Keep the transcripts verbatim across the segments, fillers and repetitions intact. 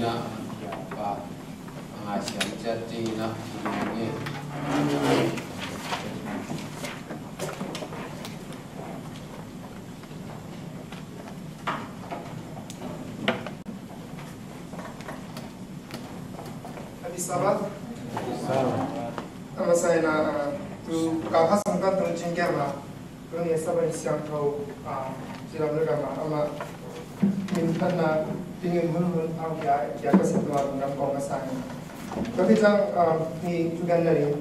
a ngaisiam ciat dingin ah, Happy Sabbath. A masa in ah, tu ka kha sangkah tung cingkiam ah, tuni Sabbath siangtho, ah, ci lam le gam ah, amah min phatna dingin hun hun phang pia, pia ka sim tua lungdam kong ka sa in. Tua khit ciang, ah, mi thugen na ding,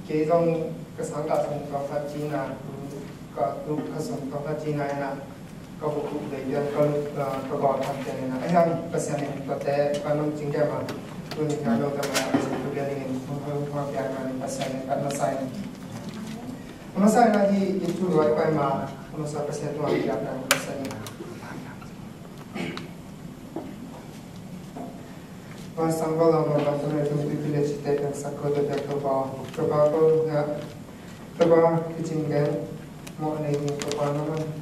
kei zong ka sangkah sung tua khat cina, ka tu ka sung tua khat cina in ah, ka vuk vuk dei pian ka lut, ah, ka gawh tham pian in ah. Ahi hang Pasian in tuate ka nung cingkiam ah, tuni ka nung tam ah, Pasian thu pian dingin hong hong hong pian man in Pasian in ka na sa in. Ka na sa in ah hi i thu luai pai ma, ka na sa Pasian thu ang pian na Pasian in. Wan sang ba lam ba ba tu ne tu pi pi le ci te kan sa ko te te ko ba, ko ba ko na. Topa, kicing den mawh nei hi, Topa, nangman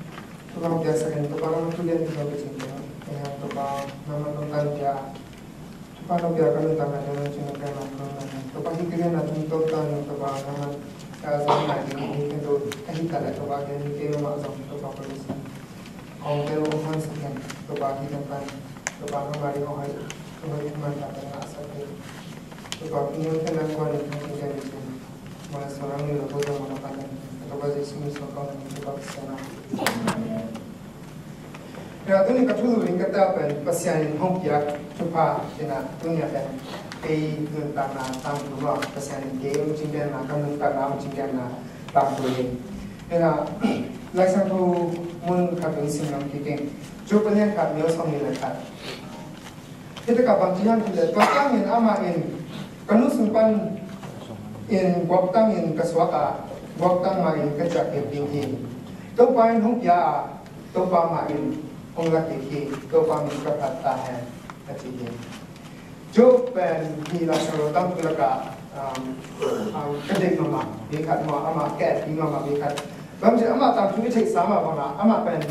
thu hong piaksak in, Topa, nangman thu lian hi lo kicing den. Ei hang Topa, nangman hong tan pia. Topa, hong pia ka nuntakna den hong cing ka nang nang nang. Topa, hih ka lian a tung Topa, nang Topa, nangman ka zong nai ding hi, ka tu, ka hih ta le Topa, ken hi kei lo mah zong Topa, ko lu sin. Kong tel hong hon sak den, Topa, hih den pan. Topa, nangman ding hong hai, hong hai man ta den ngah sak den. Topa, pinion ken nang kuan in hong cing den hi sin. Ina tuni ka thulu in ka tel pen Pasian in hong piak thupha ina tuni a pen kei nuntakna tangthu maw, Pasian in kei hong cinggenna, ka nuntakna hong cinggenna tangthu in. Ina Laisiangtho mun khat in sim lam kik ing. Job a lian khat, neu sawmnih le khat. Hih takah bang ci hiam cih leh, tua ciangin amah in, ka nu sung pan in guaktang in ka suak a, guaktang mah in ka ciah kik ding hi. Topa in hong pia a, Topa mah in hong la kik hi, Topa min ka phat ta hen, a ci hi. Job pen hih Laisiangtho tangthu lakah, um, um, ka deih mahmah mi khat maw, amah ka etpi mahmah mi khat. Bang ci amah tangthu i theihsa mah bangah, amah pen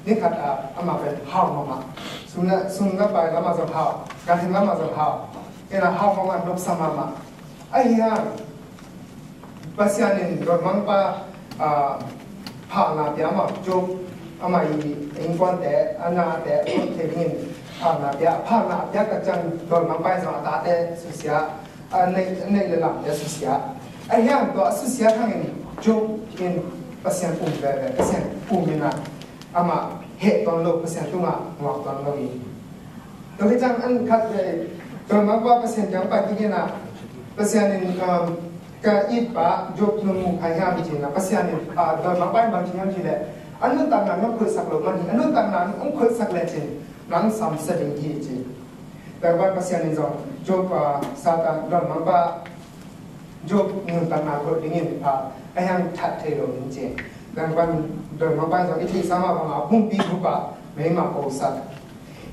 ni khat ah, amah pen hau mahmah. Sum na, sum na pai lamah zong hau, ganhing lamah zong hau. Ina hau mahmah, nopsa mahmah. Ahi hang Pasian in dormangpa, ah, phalna pia mah, Job amah i innkuante, a nate, a thei dingin phalna pia, phalna a piak tak ciang dormangpa in zong a tate susia, a neih, a neih le lamte susia. Ahi hang tua a susia hangin Job in Pasian um veve, Pasian um ina amah heh tuan lo, Pasian tungah nguak tuan lo hi. Tua hi ciang an khat le, dormangpa Pasian kiang pai kik ina, Pasian in, um, ka itpa Job nong mu kha hiam ci ina, Pasian in, ah, dormangpa in bang ci hiam cih leh, a nuntakna nong khoihsak lo man hi, a nuntakna nong khoihsak lecin nang samsia ding hi ci. Tua ban Pasian in zong Job, ah, Satan dormangpa Job nuntakna khol dingin pha, a hiang that thei lo ding ci. Nang pan, dormangpa zong i theihsa mah bangah pumpi bup ah meima posak.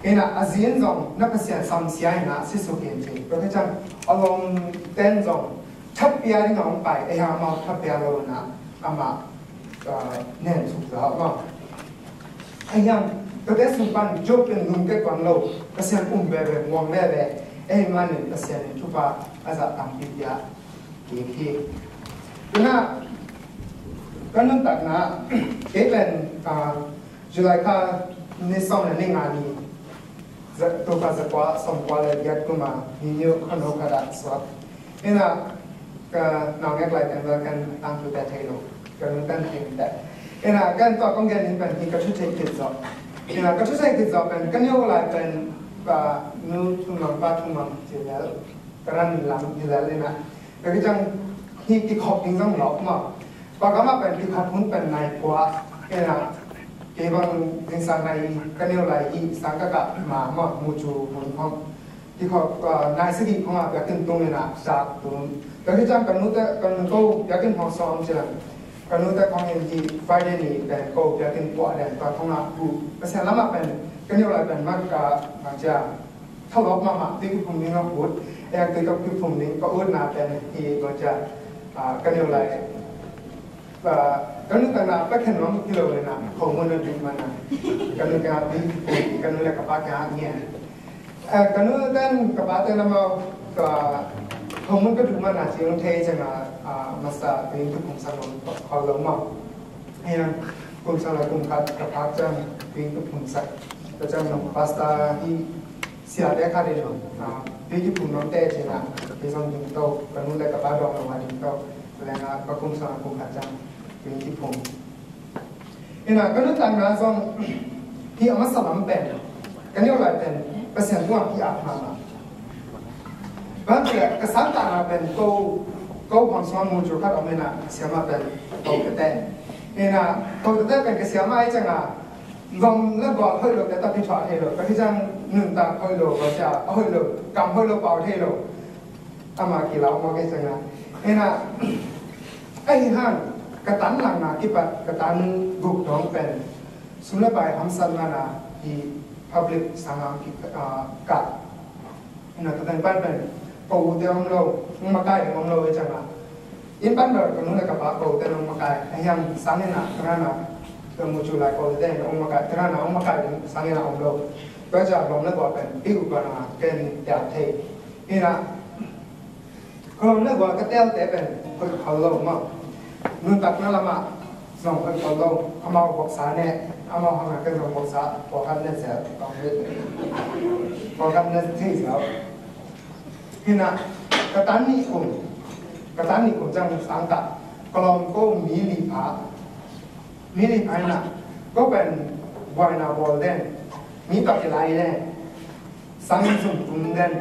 Ina a zi in zong na Pasian samsia ina si suk in ci. Tua hi ciang a lawmten zong that pia ding a hong pai, a hiang amau that pia lo ina amah, ah, nen suk zau mah. Ahi hang, tuate sung pan Job in lungkia tuan lo, Pasian um veve, muang veve, ahih manin Pasian in thupha a zah tampi pia kik hi. Tuna, ka nuntakna, kei pen, ah, July kha ni sawm le ni nga ni, za, Topa zakua, sawmkua le giat kum a, ni niu kha no kha dah suak. Ina, ka naungek lai teng bel kan tangthu te thei lo, ka lungtang thei te. Ina, kan tua kong gen in pen hi ka thu thei kit zawh. Ina, ka thu thei kit zawh pen, ka neu lai pen, pa nu Thumang, pa Thumang ci lel, ka ran lam hi lel ina. Ka kicang hi kikhop ding zong lawk maw. Pa gam ah pen kikhop hun pen nai kua, ina, kei bang zingsang nai, ka neu lai hi, sang ka kah ma maw, mu cu hun hong. Hi khawng, ah, nai sagih khawng ah biakinn tung in ah sak tung. Tua hi ciang ka nute, ka nu ko biakinn khawng sawm ci lang. Ka nute khawng in hi Friday ni pen ko biakinn puah den tua khawng ah hu. Pasian lam ah pen ka neu lai pen man ka bang cia thalawp mahmah tui kiphum ding a ut. Eng tui ka kiphum ding ka utna pen hi bang cia, ah, ka neu lai, ah, ka nu ka na pa khen nuam hi lo le na, ko mun a duk man na. Ka nu ka bi kiphum, ka nu le ka pa ka ngian. Eh, ka nu ten ka pa ten amau ka khomun ka duh man a ci hong thei ciang a, ah, masa ka inn kiphun sak khol lo maw. Hiang kum sang le kum khat ka phak ciang ka inn kiphun sak. Ka ciang pastor hi siate khat in, ah, ka inn kiphun nuam teh ci-in ah, kei zong ding to, ka nu le ka pa dawng lo a ding to. Leng ah ka kum sang le kum khat ciang ka inn kiphun. Ina, ka nuntakna zong hi a masa lam pen, ka neu lai pen Pasian tungah ki-ap mahmah. Bang ci leh ka sangkahna pen ko, ko hong suang mun cu khat om ina, ka siama pen ko tete. Ina, ko tete pen ka siama ahi ciang a, lom le gual hoih lo te tawh kithuah thei lo, ka hi ciang nuntak hoih lo, ka sia a hoih lo, kam hoih lo pau thei lo. Ama kilau mawk ei ciang a. Ina, ahi hang, ka tan langna kipat, ka tan guk dong pen sum le pai hamsat man a, hi public sang a ki, ah, kah. Ina, ka tan pan pen ko u te om lo, hong makai ding om lo ei ciang a. Inn pan ber ka nu le ka pa ko u te hong makai, ahi hang sang ina, ka rana, ka mu cu lai ko u te hong makai, ka rana hong makai ding sang ina om lo. Ka cia lom le gual pen pi u ka na ken tia thei. Ina, ka lom le gual ka telte pen hoih khol lo maw. Nuntakna lamah zong hoih khol lo. Amau boksa ne, amau hanga ken zong boksa, pawlkhat ne zel, pawlkhat ne thei zel. Hina, ka tan nih kum, ka tan nih kum ciang sangkah, ka lawm ko mi li pha. Mi li pha hina, ko pen buaina bawl den, mi tawh kilai den. Sanginn zum tung den.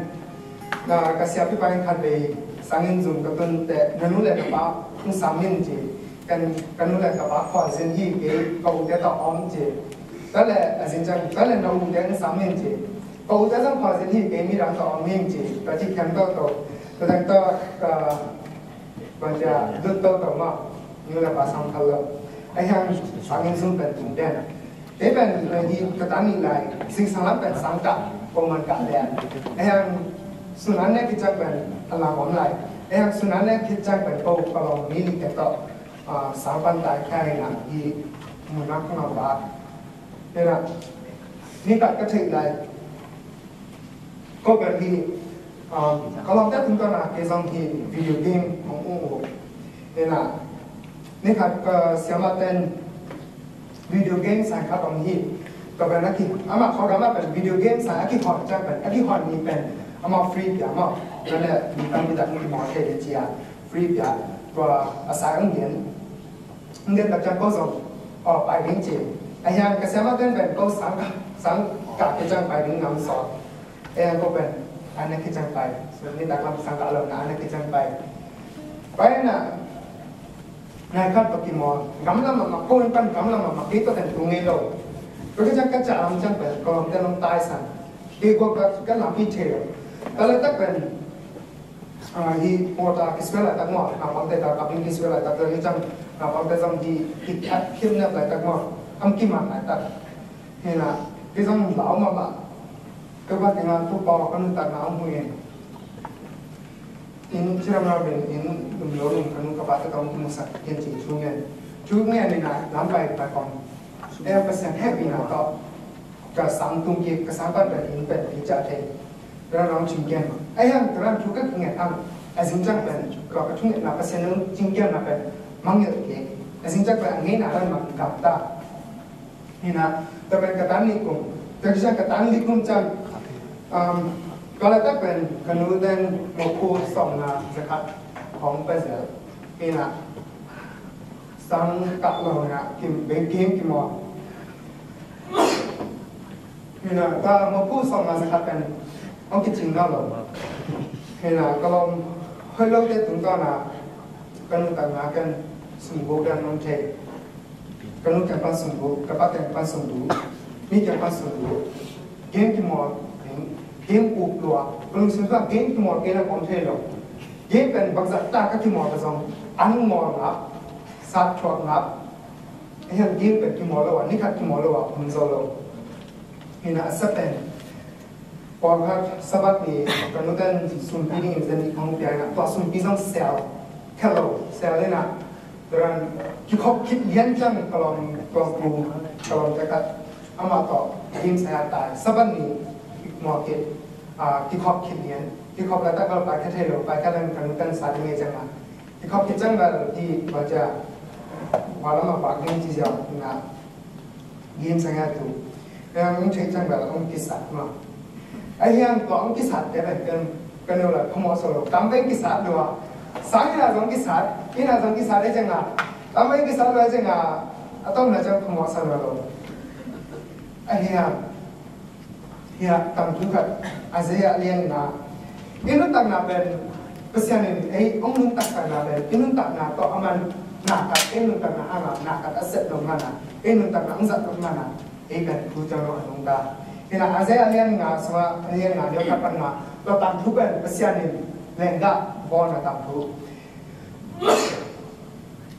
Na, ka siapipa in khat vei sanginn zum ka tun teh, na nu le na pa hong sam in ci. Kan, ka nu le ka pa khualzin hi kei, ka ute tawh om ci. Tua le a zin ciang, tua le na ute hong sam in ci. Ka ute zong khualzin hi kei, midang tawh om in ci. Ka ci khiam toto. Ka teng tawh, ka, ka cia lut toto mah. Nu le pa sam khat lo. Ahi hang sanginn zum pen tung den. Kei pen, eh, hi ka tan nih lai, zingsang lam pen sang kah, ko man kah lian. Ahi hang sun an ne khit ciang pen a lam om lai. Ahi hang sun an ne khit ciang pen ko ka lawm mi li ken tawh, ah, sang pan tai khia hi na hi mun nak khong am ba. Hi na, ni khat ka theih lai. Ko pen hi, um, ka lawmte tungtawn a kei zong hi video game hong ung uh. Hi na, ni khat ka siama ten video game sang khat om hi. Ka pen a ki, ama khawgam a pen video game sang a kihon ciang pen, a kihon ni pen, ama free pia maw. Tua le, mi tampi tak mi maw thei le cia, free pia, tua a sang ang gen. Ngen tak ciang ko zong, aw, pai ding ci. Ahi hang ka siama ten pen ko sang, sang kah khit ciang pai ding ngam sawt. Ahi hang ko pen, an ne khit ciang pai. So, ni tak lam sang kah lo na, an ne khit ciang pai. Pai na, nai khat tawh kimawl. Gamla mahmah, ko in pan gamla mahmah, kei tawh ten tung ngei lo. Tua khit ciang ka ca lam ciang pen, ko lam ten hong taisan. Kei ko ka, ka lam i thei lo. Tua laitak pen, Ah, hi pawlkhat kisuai laitak maw, naupangte ta kapin kisuai laitak, tua hi ciang naupangte zong hi, hi khat kidnap laitak maw, am kiman laitak. Hi na, hi zong lau mahmah. Ka va tengah tu pawl ka nuntakna om hui in. Inn ciram ram in, inn um lo in ka nu ka pate tawh kimusak, hi ci thu ngen. Thu ngen in a, lampai pai kong. Eh, Pasian hehpihna tawh. Ka sang tung kik, ka sang pan pen inn pen pi ciah thei. Tua nang cing kian. Ahi hang tua thu ka nget hang. A zing ciang pen, ka ka thungetna Pasian nang cing kianna pen mangngilh kik. A zing ciang pen a ngeina pen mang gam ta. Hi na, tua pen ka tan nih kum. Tua ciang ka tan nih kum ciang, um, ka laitak pen ka nu ten mawkhu sawmnga za khat hong pia zel. Hi na, sang kah lo na, kim, game kimawl. Hi na, ka mawkhu sawmnga za khat pen hong kicing nawn lo. Hi na, ka lawm hoih lote tungtawn a, ka nuntakna ken sum guk dan hong thei. Ka nu kiang pan sum guk, ka pa kiang pan sum guk, mi kiang pan sum guk. Game kimawl, game uk lua. Ka lungsim tungah game kimawl kei leng om thei lo. Game pen bangzah ta ka kimawl ka zong, an mawl ngap, sat thuak ngap. Ahi hang game pen kimawl lo a, ni khat kimawl lo a, om zo lo. Hi na, a sa pen, pawlkhat Sabbath ni ka nu ten sumpi dingin zan nih hong pia in a, tua sumpi zong sel kha lo, sel in a, tua dan kikhop khit lian ciang ka lawm, ka lawmpu, ka lawmte khat, amah tawh game sa a tai. Sabbath ni muak khit. Kikhop khit lian, kikhop laitak bel paikha thei lo, paikha leng kan kan sa ding e ciangah, kikhop khit ciang bel hi bang cia, bang lam a bak ding ci ziau na, game sang ya tu. Yang thei ciang bel ong kisat ma. Ahi hang tua ong kisat te bel kan kan lo la phamawh sa lo. Tam bel kisat lo a. Sang ina zong kisat, ina zong kisat e ciangah, tam bel kisat lo e ciangah, a tom na ciang phamawh sa lo lo. Ahi hang Hia, tangthu khat, Isaiah lian nga. I nuntakna pen, Pasian in ei ong nuntaksakna pen, i nuntakna tawh a man, na khat, ei nuntakna hanga, na khat a sep lo mana, ei nuntakna ong zat lo mana, ei pen thu ciang lo a nungta. Hina Isaiah lian nga, sunga lian nga, lian khat pan nga, tua tangthu pen, Pasian in lenggah bawlna tangthu.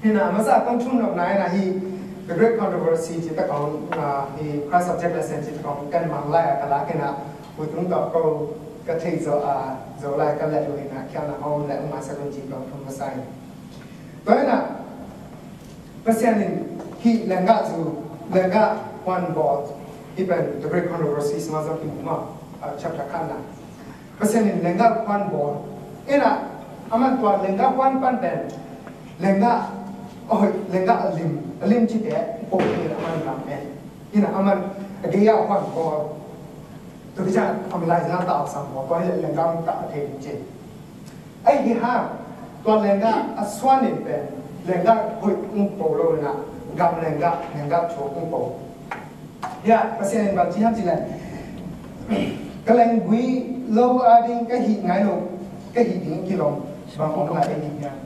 Hina, masa kong thum nopna ina hi The Great Controversy ci ta kong, ah, hi Christ Object Lesson ci ta kong kan mang lai a ka lak ina, hu tung tawh ko ka thei zo a, zo lai ka leh uh ina, khialhna hong leh uh masa kong ci kong thum masa hi. Tua ina, Pasian in hi lenggah zu, lenggah huan bawl, hi pen The Great Controversy sima zo ki mu ma, ah, chapter khatna. Pasian in lenggah huan bawl. Ina, aman tua lenggah huan pan pen, lenggah, oi, lenggah a lim, a lim cite, bawl in aman lam en. Ina, aman a gei a huan bawl. Tua kica, am lai zina ta sam bawl, tua hi lenggah ta thei ding ci. Ahi hang, tua lenggah a suan in pen, lenggah hoih ung po lo ina, gam lenggah, lenggah thuak ung po. Hia, Pasian in bang ci hiam cih leh, ka lenggui lo a ding ka hih ngai lo, ka hih ding kilawm, bang om lai ei ding hiam.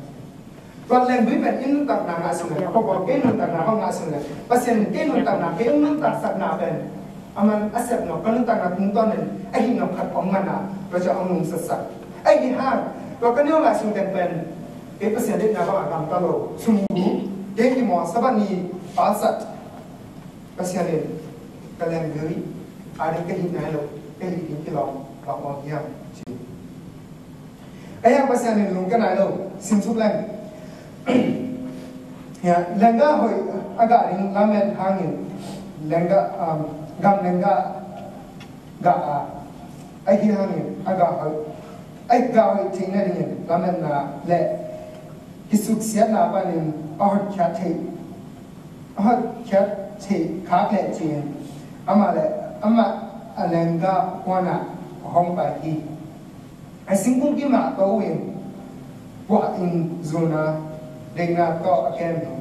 Tua lenggui pen i nuntakna ngah sung leh, ko ko kei nuntakna ko ngah sung leh, Pasian in kei nuntakna, kei nuntaksakna pen, aman a sep nop, ka nuntakna tungtawn in, a hih nop khat om mana, tua ciang ong nungsatsak. Ahi hang, tua ka neu lai sung teng pen, kei Pasian deihna bang a gamta lo, sum gu, kei kimawl, Sabbath ni palsat, Pasian in ka lenggui a ding ka hih nai lo, ka hih ding kilawm bang om hiam ci. Ahi hang Pasian in lung ka nai lo, simsuk leng. Hia, lenggah hoih a gah ding lamet hangin, lenggah, um, gam lenggah gah a, ahi hangin a gah hoih, a gah hoih theih nadingin lametna le kisuksiatna panin a hotkhiat theih, a hotkhiat theih khak leh ci-in amah le amah a lenggah huanah a hong pai hi. A singkung kimah to in puah in zuna deihna tawh a kem hi.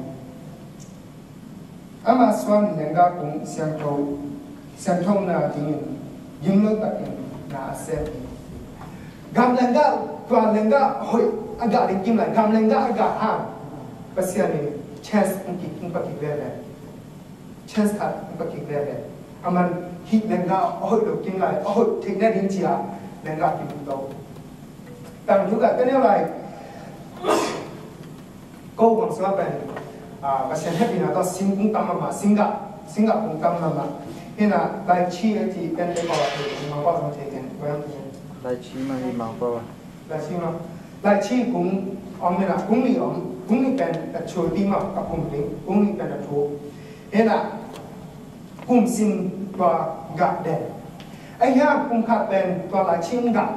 Ama suan lenggah kung siangtho, siangtho na dingin gimlo takin na a sem hi. Gam lenggah, tua lenggah hoih a gah ding kim lai, gam lenggah a gah hang Pasian in chance ong kik, ong pakik veve. Chance khat ong pakik veve. Aman hih lenggah a hoih lo kim lai, a hoih theih na ding cia lenggah kim to. Tangthu khat ka neu lai. Ko bang sua pen, ah, Pasian hehpihna tawh sing kung tam mahmah, singgah, singgah kung tam mahmah. Hina, lychee a ci pen te ko a thei, Mangpau zong thei ken, ko yang thei. Lychee mah hi Mangpau. Lychee mah. Lychee kung om hina, kung nih om, kung nih pen a thuk ti mah, a kung nih, kung nih pen a thuk. Hina, kum sim tua gah den. Ahi hang kum khat pen tua lychee gah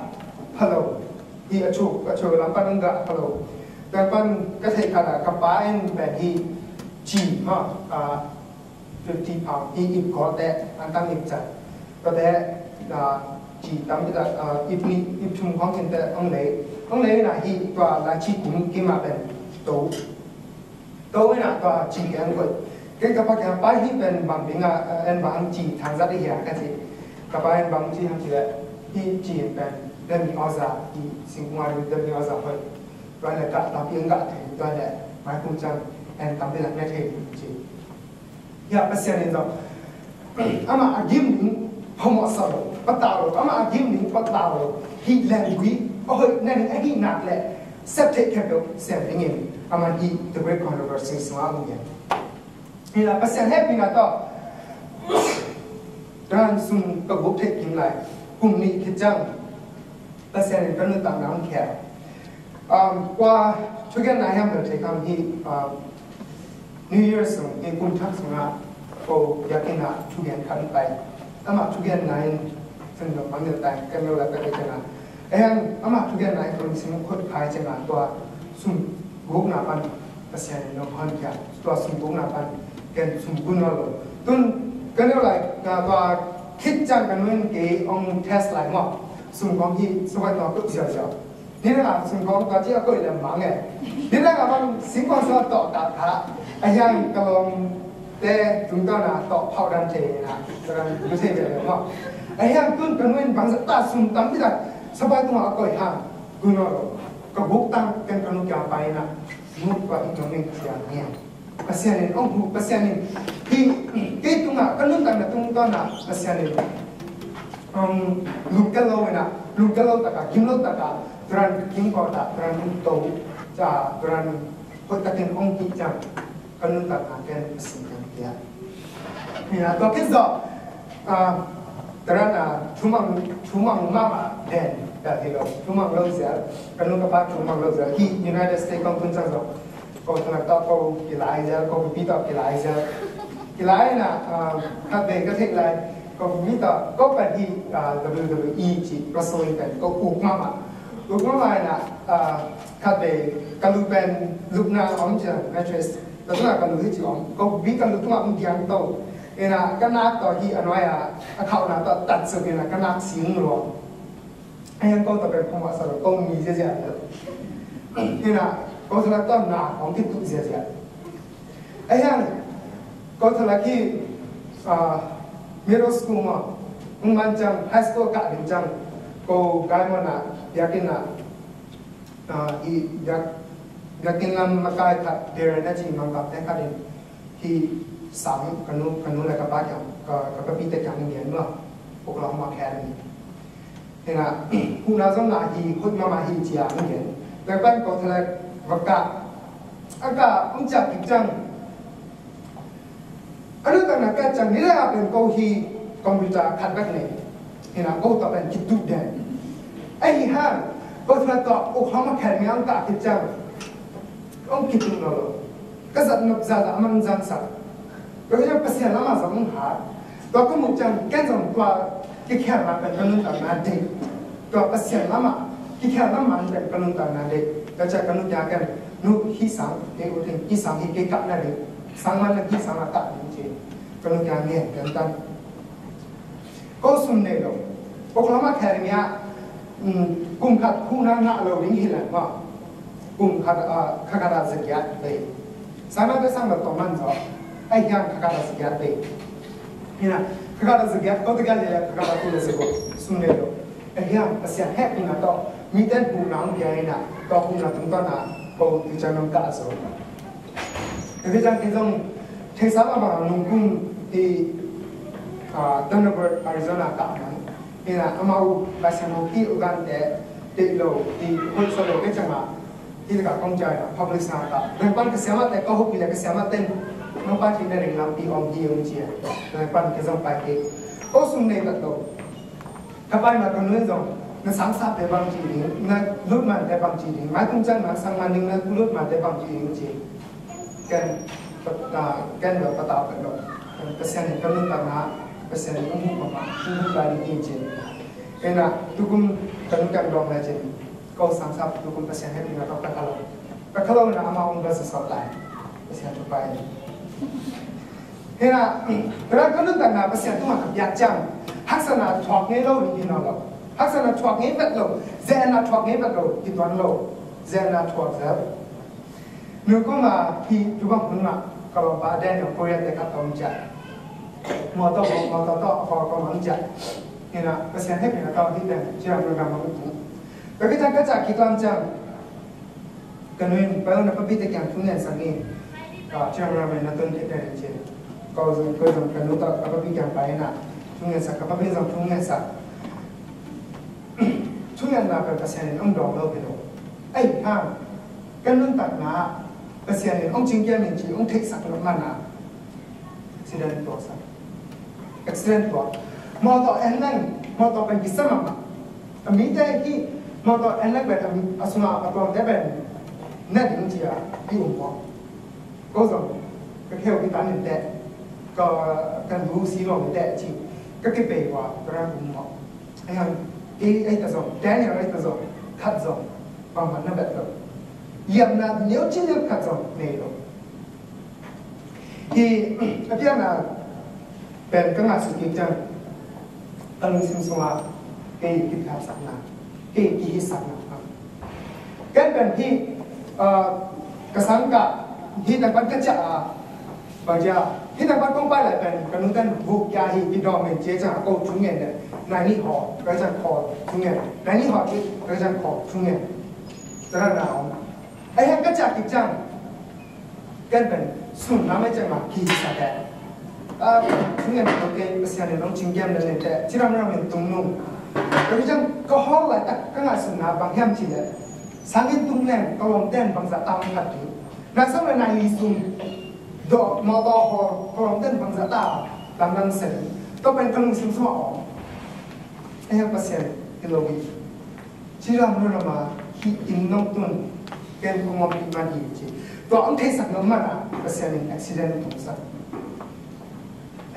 pha lo. Hi a thuk, a thuk lam pan gah pha lo. Tua pan ka theih khat a ka pa in pen hi ci ma, ah, fifty pound, hi ip kawlte, an tam ip cat. Tua te, ah, ci tam ip cat, ah, ip nih, ip thum khawng kinte ong lei. Ong lei na hi tua lychee kum kim a pen to. To ina tua ci kiang koih. Kei ka pa kiang pa hi pen bang ding a, eh, en bang ci thang zat i hia ka ci. Ka pa en bang ci hang ci le, hi ci pen demi oza, hi singkung a demi oza hoih. Tua le ka tampi ong gah thei, tua le mai kung cang en tampi lak ne thei ci. Hia Pasian in zong Amah a gim ding phamawhsa lo, patau lo, amah a gim ding patau lo, hih lenggui a hoih na ding ahih nak leh sep theih khempeuh sem dingin amah hih The Great Controversy sungah a mu hiam. Hih lah Pasian hehpihna tawh tua sung ka gup theih kim lai, kum nih khit ciang Pasian in ka nuntakna hong khel. Um, kua thugenna hiam bel thei kha hi, um, New Year sung, hi kum thak sungah ko biakinn ah thugen khat hong pai. Amah thugenna in Tun dong mang deuh tai, kan lo la ka kai ciang a. Ahiang, ama thugen lai kong sim khot khai ciang a, tua sum gukna pan Pasian in nong hon kia, tua sum gukna pan ken sum gun lo. Tun kan lo lai, na tua khit ciang ka nu in kei ong test lai maw. Sum kong hi, sum bai tua kut ziau ziau. Ni na sum kong tua ci a koih lem mang e. Ni na bang sum kong sa tua ta ta. Ahiang ka lawm te tungtawn a tawh phauh dan thei na, tawh dan lu thei ve ve maw. Ahiang tun ka nu in bangzah ta sum tam ti ta, sabai tungah a koih hang, tun aw lo, ka guk tang ken ka nu kiang pai na, nu tua hi ka nu in ka kiang ngian. Pasian in ong hu, Pasian in hi, kei tungah ka nuntakna tungtawn a Pasian in ong lungkel lo ina, lungkel lo taka, gim lo taka, turan ka king ko ta, turan to, ca, turan hoih takin ong hi ciang. Ka nuntakna ken a sin kan pia. Ina tua khit zawh, ah, taran, ah, thumang, thumang mahmah den pia hi lo. Thumang lo zial, ka nu ka pa thumang lo zial. Hi United States kong tun ciang zawh, ko thalak tawh ko kilai zial, ko pipi tawh kilai zial. Kilai na, ah, khat vei ka theih lai, ko pipi tawh, ko pen hi, ah, W W E ci, wrestling pen, ko uk mahmah. Uk mahmah ina, ah, khat vei ka lu pen lupna om ciang mattress. Ka tungah ka lu hi ci om. Ko bi ka lu tungah om diang to. Ina ka nak tawh hi a nuai a, a khauhna tawh tat suk ina ka nak sing luang. Ahiang ko tawh pen phomawh sa lo, ko mi ziazia lo. Ina ko thalak tawh na om kituh ziazia. Ahiang ko thalak hi, ah, middle school maw. Ung man ciang high school kah ding ciang ko gai maw na biakinn ah Ah, hi biak, biakinn lam makai khat, Darren a ci Mangkangte khat in, hi sang ka nu, ka nu le ka pa kiang, ka, ka papite kiang in gen maw, Oklahoma Academy. Hi na, huhna zong na hi, hoih mahmah hi ci a in gen. Tua pan ko thalak va kah, a kah, ong ciah kik ciang, a nuntakna ka ciang ni le a pen ko hi computer khat bek nei. Hi na ko tawh pen kituh den. Ahi hang ko thalak tawh Oklahoma Academy ang kah kik ciang ong kituh lo lo. Ka zat nop zazah a mang zangsak. Tua ka ciang Pasian lamah zong ong hat. Tua ka muh ciang ken zong tua kikhelna pen ka nuntakna deih. Tua Pasian lamah kikhelna man pen ka nuntakna deih. Tua ciang ka nu kiang ken, nu, hih sang kei ut ing, hih sang hi kei kah na ding, sang man na hih sang a kah ding ci. Ka nu kiang ngen kan tan. Ko sum nei lo. Oklahoma Academy ah, um, kum khat khuhna ngah lo ding hi leng maw. Kum khat, ah, kha khat ah za giat bei. Sang man te sang lo tawh man zaw. Ahi hang kha khat ah za giat bei. Hi na, kha khat ah za giat, ko te giat le kha khat ah kul le za ko. Sum nei lo. Ahi hang Pasian hehpihna tawh mite in huhna ong pia hi na, tua huhna tungtawn a ko tu ciang nong kah zo. Tua ciang kei zong theihsa mahmah a nungkum hi, ah, Thunderbird Arizona kah man. Hi na, amau Pasian hong kih uh gante deih lo, hi hoih sa lo kei ciang a, hi laka kong ciah a public sang a kah. Tua pan ka siamahte, ka hopih le ka siamahte in, nong pai khin na ding lampi om hi ong ci a. Tua pan kei zong pai kei. Ko sum nei tat lo. Ka pai ma ka nu in zong, na sang sate bang ci ding, na lut mante bang ci ding, mai tung ciang na sang man ding, na lut mante bang ci ding ci. Ken, ah, ken lo patau pen lo. Pasian in ka nuntakna, Pasian in ong huh mahmah, ong huh lai ding hi ci. Ken a, tukum ka nu ken dong lai ci. Ko sang sap tukum Pasian hehpihna tawh ka kha lo. Ka kha lo na amah ong bel sa sawt lai. Pasian thupha hi. Hi na, tua ka nuntakna Pasian tungah ka piak ciang, haksatna thuak ngei lo ding hi nawn lo. Haksatna thuak ngei vet lo, ze-etna thuak ngei vet lo, hi tuan lo. Ze-etna thuak zel. Nu kum a hi tu bang hun mah, ka lawmpa Daniel Korea te khat tawh ong ciah. Mawtaw, mawtaw tawh, a pawl kawm ong ciah. Hi na, Pasian hehpihna tawh hi teng, ciang nu dang ong tung. Ka kicang ka ciah kiklam ciang, ka nu in, pai un na papite kiang thu ngensak ni. Ka ciang ramen na tun thei ding ci. Ko zong, ko zong ka nu tawh ka papi kiang pai na. Thu ngensak, ka papi zong thu ngensak. Thu ngenna pen Pasian in ong dawng lo hi lo. Ahi hang, ka nuntakna Pasian in ong cingkiam in ci, ong theihsak lo man a. Accident tuaksak. Accident tuak. Mawtaw en leng, mawtaw pen kisa mahmah. A mite hi, mawtaw en leng pen a sungah a tuangte pen na ding ci a, hi um maw. Ko zong, ka kheu kitan in teh, ka, ka lu si lawng in teh ci, ka kipei ua, ka ran um maw. Hang, ei, ei ta zong, Daniel ei ta zong, khat zong bangmah na bet lo. Liamna neu ci neu khat zong nei lo. Hi, a piakna pen ka ngah suk kik ciang, ka lungsim sungah kei kiphiatsakna, kei kihisakna. Ken pen hi, ah, ka sang ka, hi tangpan ka ciah a, bang cia, hi tangpan kong pai lai pen ka nungten vuk kia hi, kidawm in cia ciang a ko thu ngen de, nai ni haw ka ciang khaw thu ngen, nai ni haw ci ka ciang khaw thu ngen. Tara na om. Ai hang ka ciah kik ciang, ken pen sun na mai ciang ma kisa te. A, thu ngen ko te, Pasian in hong cingkiam le ne te, ci ram ram in tung nung. Ka hi ciang ka hawl laitak ka ngaihsutna bang hiam ci le, sang in tung leng ka lawmten bangzah ta hong khat ding. Na sang le nai li sung dawh mawtaw hawl ka lawmten bangzah ta lamdang sen. Tua pen ka lungsim sungah om. Ai hang Pasian hi lo hi. Ci lam lo lama hi inn nong tun, ken kong om hi man hi ci. Tua hong theisak lo man a Pasian in accident tungsak.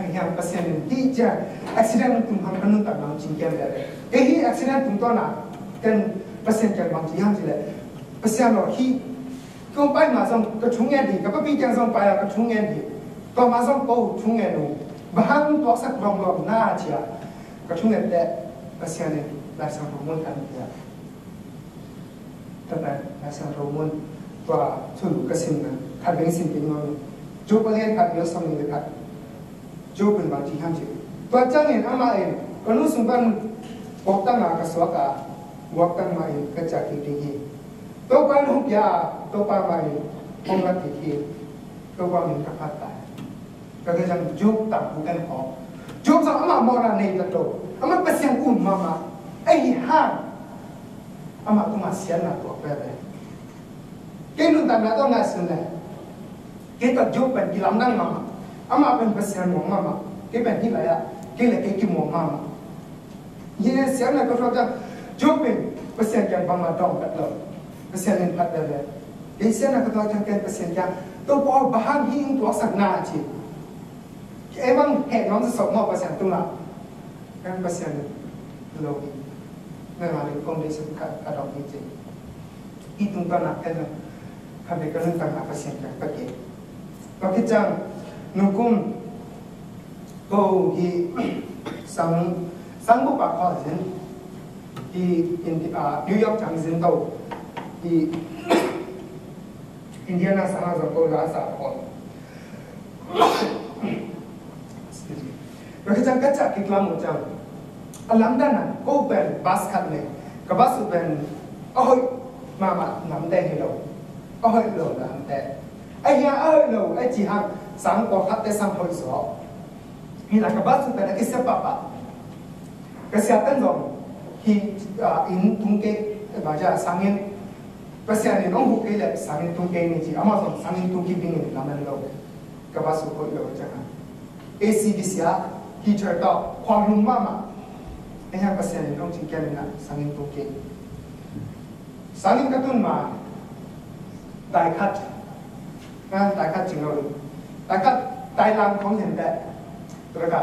Ai hang Pasian in hi cia accident tung hang ka nuntakna hong cingkiam le le. Kei hi accident tungtawn a ken Pasian kiang bang ci hiam ci le, Pasian aw, hi kong pai ma zong ka thu ngen hi, ka papi kiang zong pai a ka thu ngen hi. Tua ma zong ko thu ngen uh. Bang hang tuaksak lawmlawm na cia ka thu ngen teh Pasian in Laisiangtho mun kan pia. Tata Laisiangtho mun tua thulu ka simna khat veng sim pin ngam. Job a lian khat, a neu sawmnih le khat. Job in bang ci hiam ci. Tua ciangin amah in, ka nu sung pan guaktang a ka suak a, guaktang mah in ka ciah kik ding hi. Topa in hong pia a, Topa mah in hong lak kik hi. Topa min ka phat ta. Ka ka ciang Job tangthu ken khawng. Job zong amah mawhna nei ta to. Amah Pasian um mahmah. Ei hi hang. Amah tungah siatna tuak veve. Kei nuntakna tawh ngaihsun le, kei tawh Job pen kilamdang mahmah. Amah pen Pasian muang mahmah. Kei pen hih lai-ah kei le kei kimuang mahmah. Hi siatna ka thuak ciang Job in Pasian kiang bangmah dawng phet lo. Pasian in phat veve. Kei siatna ka thuak ciang ken Pasian kiang, Topa aw, bang hang hih in tuaksak na ci. Ei bang heh nuam sawsawh maw Pasian tungah. Ken Pasian lo hi. Nangmah le kong deihsak ka dawng hi ci. Hih tungtawn ah ken zong khatvei ka nuntakna Pasian kiang ka gen. Tua khit ciang nungkum ko hi sang, sang bup ah khual zin. Hi Indi-, ah, New York ciang zin to. Hi Indiana sang ah zong ko la sa khual. Excuse me. Tua khit ciang ka ciah kik lam uh ciang, a lamdang ah ko pen bus khat nei. Ka bus uh pen a hoih mahmah lamte hi lo. A hoih lo lamte. Ahih hang a hoih lo a ci hang sang pawlkhatte sang hoih zaw. Hi na ka bus uh pen a kisia pahpah. Ka siate'n zong hi, ah, inn tung kei, bang ci a, sang inn, Pasian in hong huh kei leh sang inn tung kei ni ci, amah zong sang inn tung kik dingin lamen lo. Ka bus uh hoih lo ciang a, A C kisia, heater tawh khualum mahmah. Ahih hang Pasian in hong cingkiam in a sang inn tung kei. Sang inn ka tun ma, tai khat, ah, tai khat cing lo, tai khat, tai lang khong hen teh, tua ka,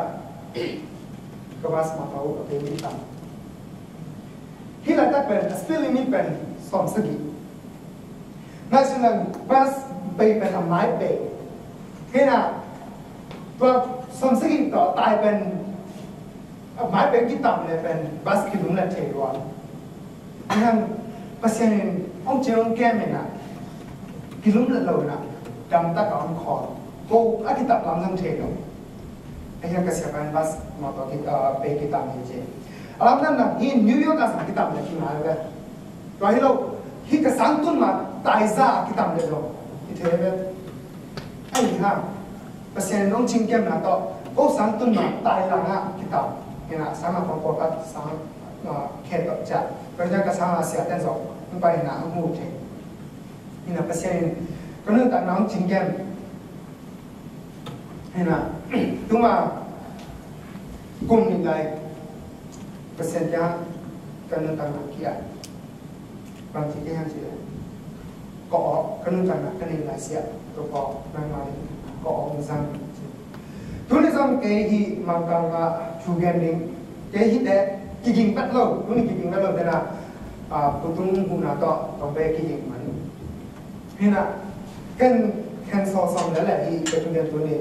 ka bus mawtaw uh a bei mi tam. Hih laitak pen a speed limit pen sawmsagih. Ngaihsun leng bus bei pen a mai bei. Hih na, tua sawmsagih tawh tai pen a mai pen kitam le pen bus kilumlet thei lua. Ahih hang Pasian in hong cing hong kem in a, kilumlet lo in a, damtak a hong khawl. Ko a kitam lam zong thei lo. Ahih hang ka siapa in bus mawtaw ki, ah, bei kitam hi ci. A lamdang in hi New York a sang kitam le hi ngai ve. Tua hi lo, hi ka sang tun ma tai za a kitam le zong hi thei ve. Ahih hang Pasian in hong cingkiamna tawh ko sang tun ma tai lang a kitam. Hi na sang a kong pawlkhat sang, ah, khe tawh ciah. Tua ciang ka sang a siate'n zong hong pai hi na hong mu thei. Hi na Pasian in ka nuntakna hong cingkiam. Hi na, tuma kum nih lai Pasian kiang ka nuntakna ki-at. Bang ci kei hiam ci le, ka awk, ka nuntakna ka neih lai siah, Topa aw, nangmah in ka awk hong zang ci. Tuni zong kei hih Mangkang ah thu gen ding, kei hih teh Kiging vet lo, tuni kiging vet lo tena, ah, putung huna tawh tawng be kiging man. Hina, ken, ken sawsawm lele hi, ken tuni, tuni.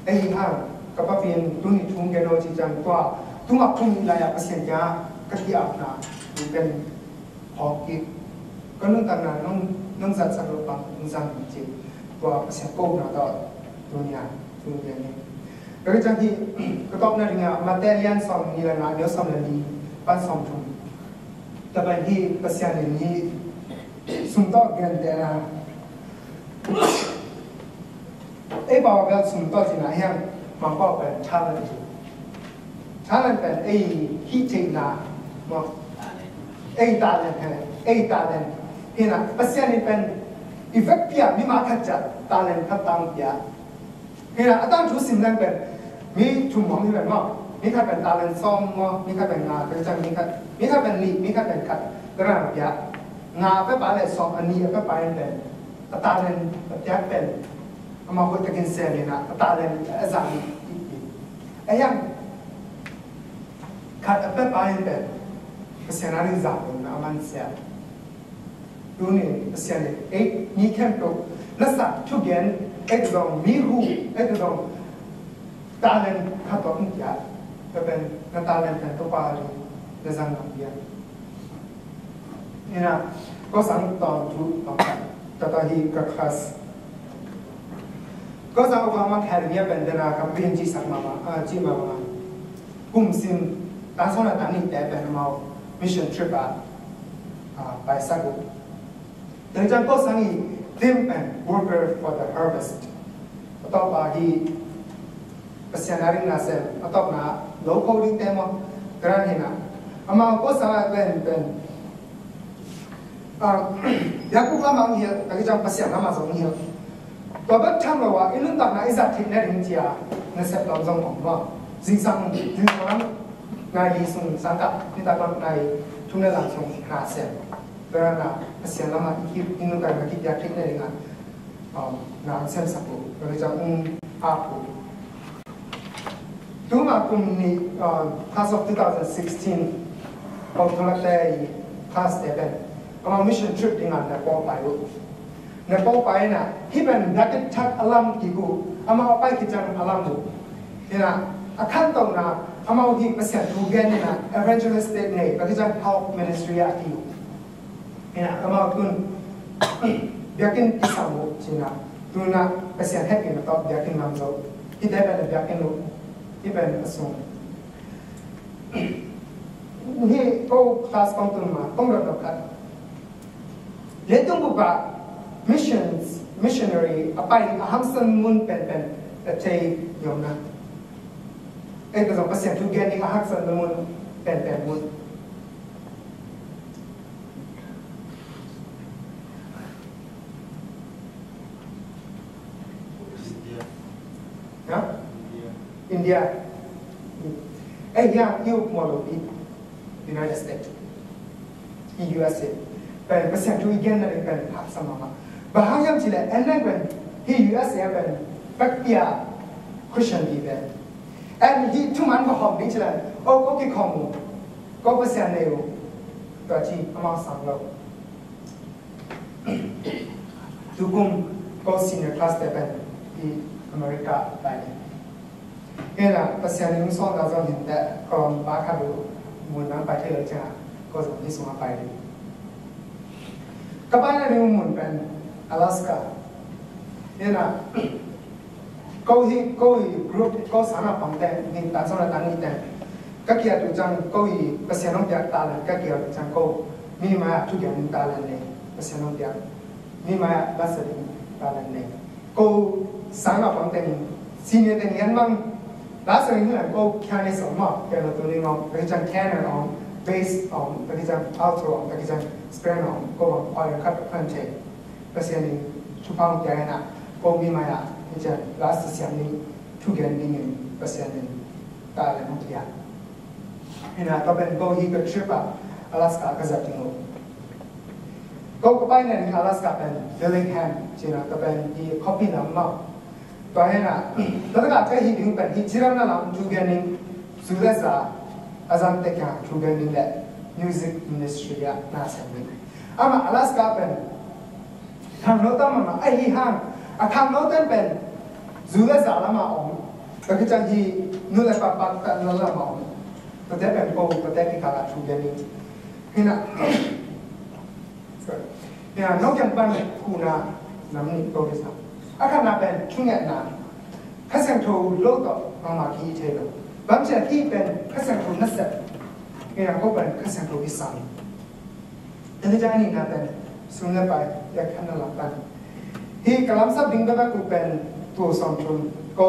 Ei hang, ka papi in tuni thum gen lo ci ciang tua, tuma kum lai a Pasian kia, ka ki apna, ken hawk kik. Ka nuntakna nong, nong zatsak lo bang, nong zang ci. Tua Pasian ko na tawh, tuni a, tuni a ni. Ka ciang hi, ka tawpna ding a, Mate lian sawm ni le nga, neu sawm le li, pan sawm thum. Tapai hi, Pasian in hi, sum tawh gen te na. Ei pau a bel sum tawh cina hiang, mang pau pen talent hi. Talent pen ei hih theihna, maw. Ei talent hi, ei talent. Hina, Pasian in pen, i vekpi a, mi ma khat ciat, talent khat tang pia. Hina, a tang thu sim leng pen, mi thum mong hi pen maw. Mi khat pen talent sawm maw, mi khat pen nga, pen ciang mi khat, mi khat pen nih, mi khat pen khat, pen ra pia. Nga a pia pa le sawm, a nih a pia pa in pen, a talent a piak pen, amau hoih takin sem ina, a talent a zang i, i, a yang khat a pia pa in pen, Pasian a ring zang pen, a man sem. Tuni Pasian in ei mi khempeuh na sak thugen, ei zong mi hu, ei zong talent khat tawh hong pia, ka pen na talent pen Topa a ring na zang ngam pia. Ina, ko sang tawng thu tawng khat, tata hi ka class. Ko sang ko ma khat mi a pen dena ka pin ci sak mama, ah, ci mama. Kum sim, tan sawm na tan nih te pen amau mission trip a, ah, paisak uh. Teng ciang ko sang i theme pen worker for the harvest. A tawp a hi Pasian a ring na sem, a tawpna lo ko ding te maw, kran hina. Amau ko sang a pen, pen, ah, Yakub lam a hong hilh, a kiciang Pasian lam a zong hong hilh. Tua bek tham lo a, i nuntakna i zat theih na ding cia, na sep lam zong om maw. Zingsang, zingsang lam, nai li sung sang kah, nitak lam nai thum le lam sung na sem. Tua na, Pasian lam a i kip, i nuntakna kip yak theih na ding a, um, na ang sem sak uh, a kiciang, um, ap uh. Tuma kum nih, uh, class of two thousand sixteen, Paul Thulakte i class te pen, amau mission trip ding a na Paul pai uh. Na Paul pai na, hi pen biakinn thak a lam kik uh, amau a pai kiciang a lam uh. Hina, a khantohna, amau hi Pasian thu gen ina, evangelistic nei, pai kiciang health ministry a ki uh. Ina, amau tun, biakinn kisam uh, cina, tuna, Pasian het ina tawh, biakinn lam zo. Hi te pen biakinn uh, hi pen a sung. Hi, ko class kong tun ma, kong dot dot khat. Leitung bup ah, missions, missionary, a pai, a hangsan mun penpen, a thei yom na. Ei, ka zong Pasian thu gen ding a hangsan mun penpen mun. India. Ha? India. India. Eh, ya, you mau lebih United States. Hi U S A. Pen, Pasian thu i gen na ding pen haksa mahmah. Bang hang hiam cih leh, en leng pen, hi U S A pen, pek pia Christian hi pen. En hi thuman va hawm ding cih leh, oh, ko kikhawm uh, ko Pasian nei uh, tua ci, amau sang lo. Tukum ko senior class te pen hi America pai ni. Hena Pasian in sawlna zong hi inteh, ka lawmpa khat uh mun nang pai thei lo ciangin ko zong hi sungah pai ni. Ka paina ding mun pen Alaska. Hena ko hi, ko hi group, ko sana pang teng, ni tan sawm na tan ni teng. Ka kiat uh ciang ko hi Pasian hong piak talent, ka kiat uh ciang ko mi mai-ah thugen talent nei, Pasian hong piak. Mi mai-ah lasa ding talent nei. Ko sana pang teng, senior teng lian mang, lasa ding talent ko pianist om maw, piano tuning om, ka kiat uh ciang tenor om, bass om, ka kiat uh ciang alto om, ka kiat uh ciang soprano om, ko bang choir khat ka phan thei. Pasian in thupha hong pia hi na, ko mi mai-ah, hi ciang, lasa siam ni, thugen dingin, Pasian in, talent hong pia. Hi na, tua pen ko hi ka trip ah, Alaska ka zat ding uh. Ko ka paina ding Alaska pen, Dillingham, ci na, tua pen hi Coffee lam maw. Tua hi na, tua taka ka hih ding pen, hi ciram na lam, thugen ding, zu le za, a zangte kiangah thu gen ding le music ministry ah na sem ding. Amah Alaska pen khangno tam mahmah ahi hang, a khangnote'n pen zu le za lamah om, tua khit ciang hih nu le pa paktatna lamah om. Tuate pen ko, tuate kikal ah thu gen ding. Hi na. Sorry. Hi na, no kiang pan huhna nam nih ko kisa. A khatna pen thungetna. Kha Siangtho lo tawh bangmah ki-it thei lo. Bang ci a hih pen Kha Siangtho nasep. Hi na, ko pen Kha Siangtho kisam. Tua hi ciang a nihna pen sum le pai, biakpiakna lam pan. Hih ka lamsap ding bekbek uh pen tul sawmthum. Ko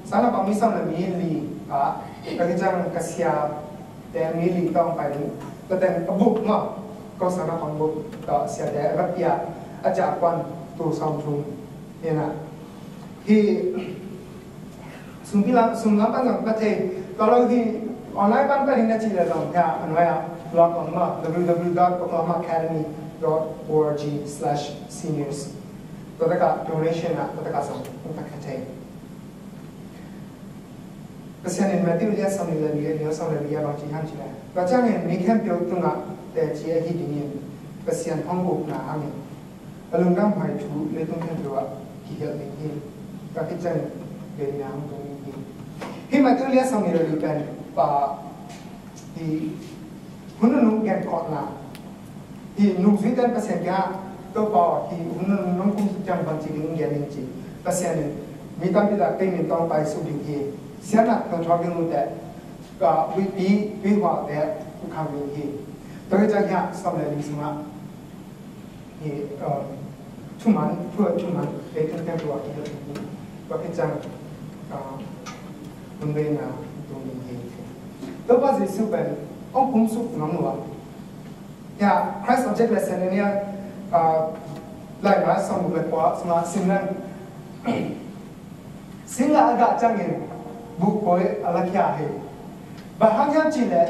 Sangnaupang mi sawm le mi li ah, tua hi ciang ka siate mi li tawh pai ding. Tua teng a buk maw, ko Sangnaupang buk tawh siate a va pia a ciah kuan tul sawmthum. Hi na. Hih sum pi lam, sum lam pan zong ka thei. Tua lo hih online pan pan ding na cih leh zong, ya, a nuai ah log on maw, www dot oklahoma academy dot org slash seniors. Tua tak ah donation ah, tua tak ah zong tung tak ka thei. Pasian in Matthew lian sawm nih le li, a neu sawm le li ah bang ci hiam cih leh, tua ciangin mi khempeuh tungah teci ahi dingin Pasian hong ukna hangin a lungdamhuai thu leitung khempeuh ah kihilh ding hi. Tua khit ciangin beina hong tung ding hi. Hih Matthew lian sawm nih le li pen pa hih hun nunung genkhawhna, hih nungzuite in Pasian kiangah, Topa aw, hih hun nunung nong kum suk ciang bangci ding gen ning ci. Pasian in mi tampi tak tei min tawh paisuk ding hi. Siatna tawh thawk ding uh teh, ka huihpi huihhualte uh khang ding hi. Tua hi ciang hiah sawm le li sungah hi, um, thuman, thu, thuman, leitung khempeuh ah kihilh ding hi. Tua khit ciang, um, hun beina tung ding hi. Topa Jesuh pen hong kumsuk ngam lua. Ya, Christ Object Lesson in ya, uh, Laimai sawmguk le kua sungah sim leng. Singlah a gah ciangin buhkoi a lakhia hi. Bang hang hiam cih leh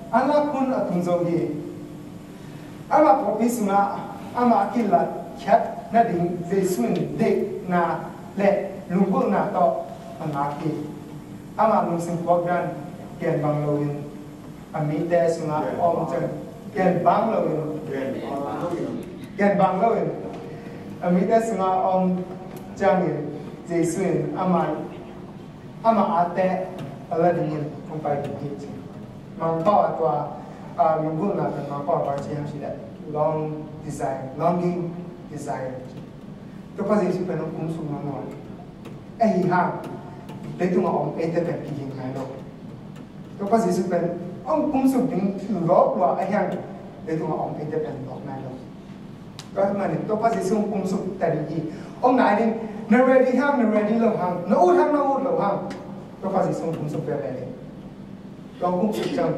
anlak hun a tung zo hi. Amah pawlpi sungah amah a kilatkhiat nading Jesuh in deihna le lunggulhna tawh a ngak hi. Amah lungsim puakdan gen bang loin a mite sungah a om ciang, gen bang loin, gen bang loin a mite sungah a om ciangin Jesuh in amah, amah a teh a la dingin hong pai ding hi ci. Mangpau a tua, a, lunggulhna pen Mangpau a bang ci hiam cih leh long desire, longing desire. Topa Jesuh pen hong kumsuk ngam lua. Ahi hang leitungah om eite pen kiging nai lo. Topa Jesuh pen hong kumsuk ding lawp lua ahi hang leitungah om eite pen lawp nai lo. Tua ahih manin Topa Jesuh hong kumsuk ta ding hi. Hong nai ding, na ready hang, na ready lo hang, na ut hang, na ut lo hang, Topa Jesuh hong kumsuk veve ding. Tua hong kumsuk ciang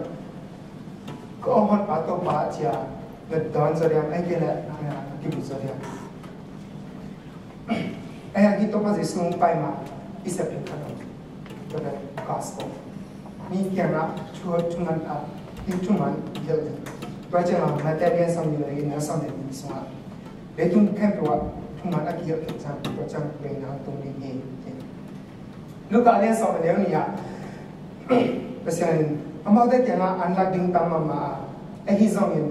ka om hon pa Topa cia na dawn zaw diam, ahih kei leh na kibu zaw diam. Ahi hang hih Topa Jesuh hong pai ma i sep ding khat om. Tua pen gospel. Mi kiangah thu, thuman pha, hih thuman hilh ding. Tua ciangah Matthai lian sawm nih le li, neu sawm le nih sungah leitung khempeuh ah thuman a kihilh khit ciang, tua ciang beina hong tung ding hi. Luka lian sawm le neu nih ah Pasian in amaute kiangah an lak ding tam mahmah a, ahi zongin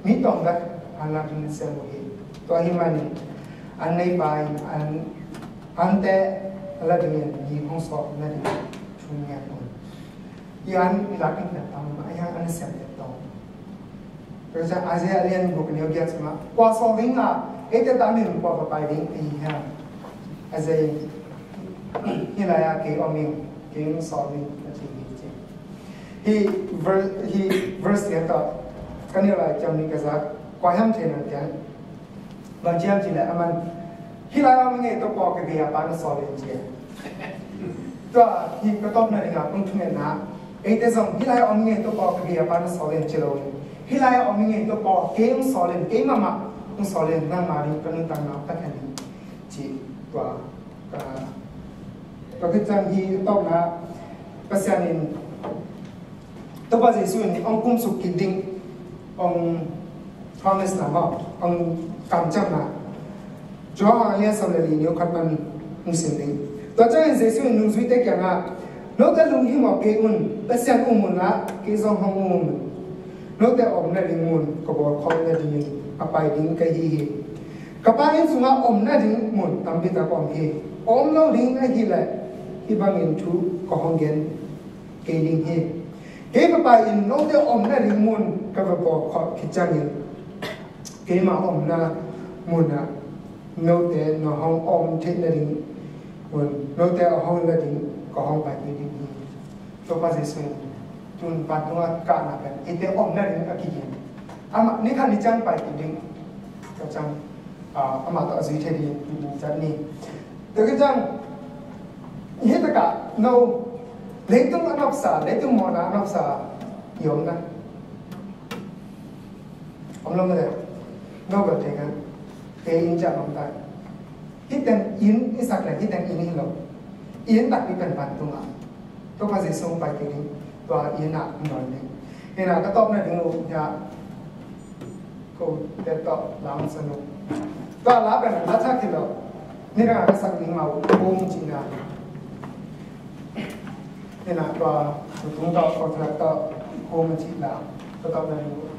mi tawm bek an lak ding sem uh hi. Tua ahih manin an neipa in an, ante a la dingin mi hong sawlna ding thu ngen un. I an i lak ding pen tam mahmah a, i an a sem pen tawm. Tua ciang Isaiah lian guk neu giat sungah kua sawl ding a, eite tangin kua va pai ding ahi hiam? Isaiah in hih lai-ah kei om ing, kei hong sawl ing a ci hi ci. Hih ver-, hih verse lian tawh ka neu lai kiam ding ka zak, kua hiam thei nang tiang. Bang ci hiam cih leh aman hih lai-ah om ing ei Topa aw, ka gei a Pa na sawl in ci. Tua hih ka tawpna dingah kong thungetna, eite zong hih lai-ah om ing ei Topa aw, ka gei a Pa na sawl in ci lo in, hih lai-ah om ing ei Topa aw, kei hong sawl in, kei mahmah hong sawl in, nangma ding ka nuntakna hong pia khin in ci. Tua, ah, tua khit ciang hih tawpna Pasian in Topa Jesuh in hong kumsuk kik ding hong promise na maw, hong kamciamna. Johan lian sawm le li, neu khat pan hong sim ding. Tua ciangin Jesuh in nungzuite kiangah, Note lunghimawh kei un, Pasian um munah kei zong hong um un. Note omna ding mun ka bawlkhawm nadingin a pai ding ka hi hi. Ka Pa inn sungah omna ding mun tampi tak om hi. Om lo ding ahih leh hih bangin thu ka hong gen kei ding hi. Kei ka Pa inn note omna ding mun ka va bawlkhawm khit ciangin keima omna munah note na hong om theih nading un, note a hong la ding ka hong pai kik ding hi. Topa Jesuh in tun vantungah kahna pen eite omna ding a kigen. Amah ni khat ni ciang pai kik ding. Tua ciang, ah, amah tawh a zui thei ding, ding zat ni. Tua ciang hih takah no leitung a nopsa, leitung mawhna a nopsa i omna om lo mah le, no bel te kan, te inn ciang om ta. Hih teng inn i sak le, hih teng inn hi lo. Inn takpi pen vantungah Topa Jesuh hong pai kik ding, tua inn ah hong nawn ding. Inn ah ka tawpna ding uh hiah ko te tawh la hong sa nuam. Tua la pen la thak hi lo. Ni dang a ka sak ding mah uh, home cihna. Inn ah tua, tua tung tawh, tua tung tawh, home cihna. Ka tawpna ding uh.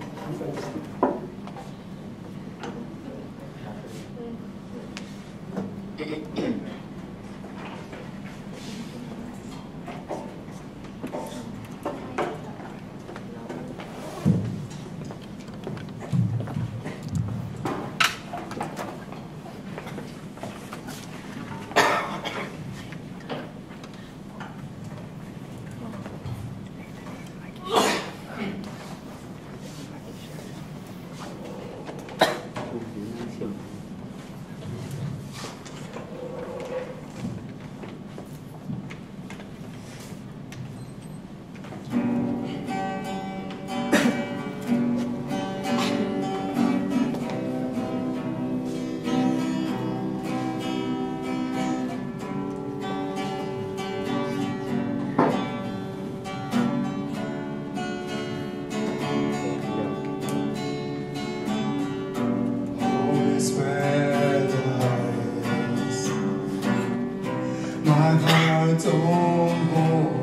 Home is where the heart is. My heart's own home.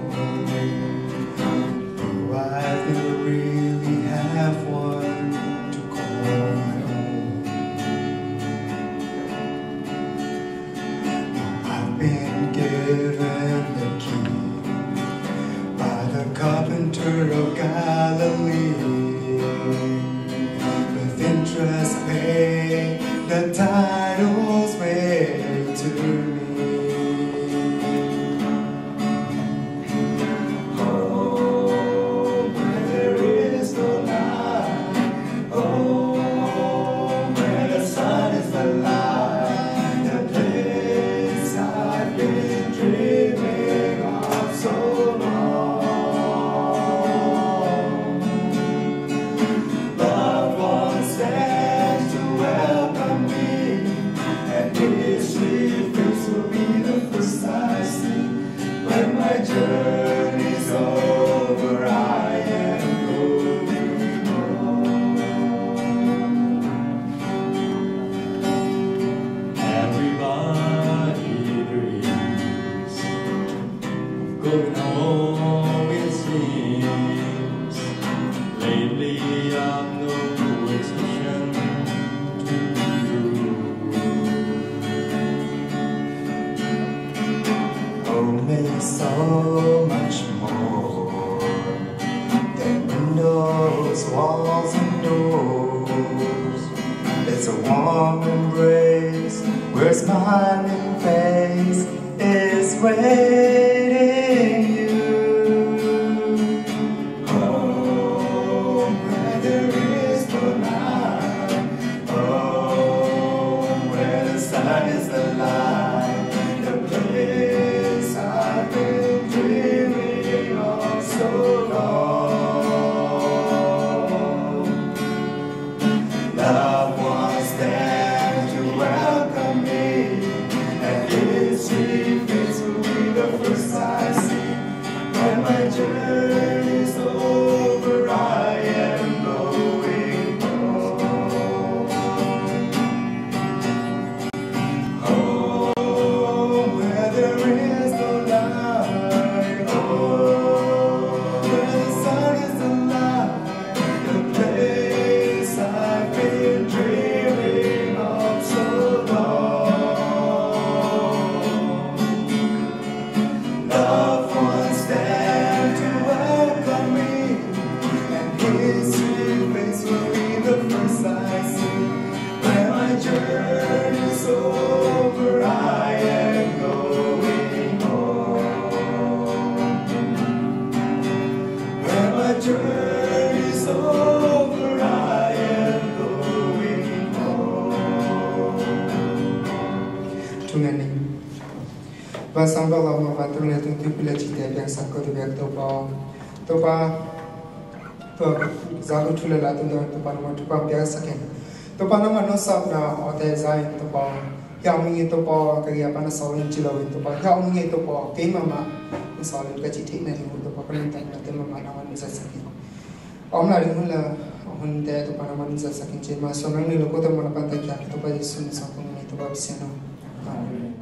Though I never really have one to call my own. I've been given the key by the carpenter of Galilee. With interest paid, the title's made to me. Home where there is no night. Home where the sun is the light. The place I've been dreaming of so long. Loved ones stand to welcome me, and this sweet face will be the first I see. When my journey's over, I am going home. Everybody dreams of going home, it seems. Lately, I'm no exception to the rule. Home is so much more than windows, walls, and doors. It's a warm embrace where a smiling face is waiting you. Home where there is no night. Home where the sun is the light. The place I've been dreaming of so long. Loved ones stand to welcome me, and Vantung a om, vantung le leitung thupha le cihte piangsak ko Topa, Topa, Topa, tua za ko thu le la tung dong Topa nangmah thupha piangsak in. Topa nangmah nong sapna awte za in Topa, hih a om ing ei Topa, ka gei a pan a sawl in ci lo in Topa, hih a om ing ei Topa, keimah mah hong sawl in ka cih theihna ding uh Topa, ka nuntakna te mahmah nangmah nong zatsak in. A om lai ding hun le hunte Topa nangmah nong zatsak in ci ma suang nang ni lo ko Topa nangmah pan ta kia Topa Jesu min suang kong ni Topa Pasian aw. Amen.